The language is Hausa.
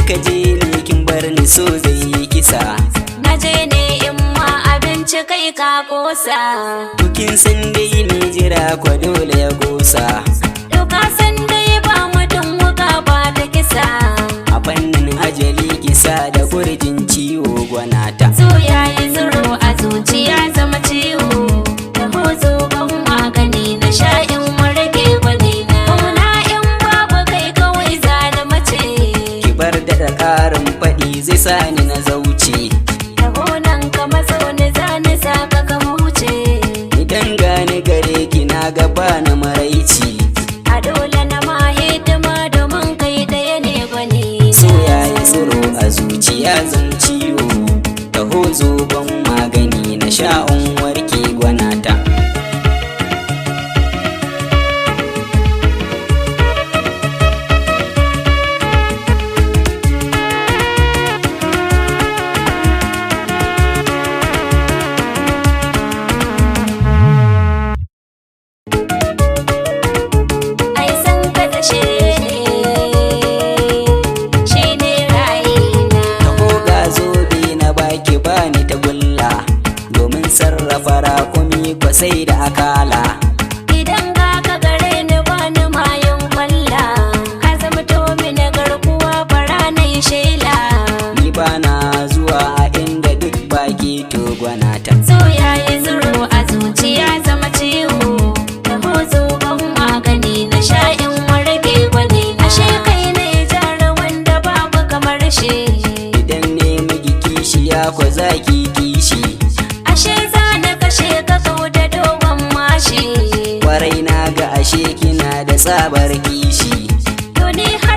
kika je ni kin bar ni so zai yi kisa. Na je ne in ma abinci kai ka kosa. To kin san dai ni jira kwa dole ya gosa. To ka san dai ba mutum wuka ba ta kisa. A fannin ajali kisa da kurjin ciwo gwanata. So yayi tsiro a zuciya zama ciwo. Da hozo ban magani na sha in warke gwanina. Kauna in babu kai kawai zani mace. Ki bar daɗa ƙarin faɗi zai sa ni na zauce. Taho nan ka matso ni zani saka ka huce. Idan gani gare ki na gaba na maraici. A dole na ma hidima domin kai ɗaya ne gwani. So yayi tsiro a zuciya zan ciwo. Taho zo ban magani na sha'un warke gwanata. Ai san ka da shi ne, shi ne rayina. Taho ga zobe na baki bani ta gulla. Domin sarrafa rakumi kwasai da akala. Idan ga ka gare ni bani mayin kwalla. Ka zama to mini garkuwa bara na yi shela. Ni bana zuwa a inda duk baki to gwanata. So yayi tsiro a zuciya zama ciwo. Taho zo ban magani na sha in warke gwani. Ashe kai ne jara wanda babu kamar shi. Idan ne miki kishiya ko zaki kishi. Ashe za na kashe ka kau da dogon mashi. Kwarai na ga ashe kina da tsabar kishi. To ni har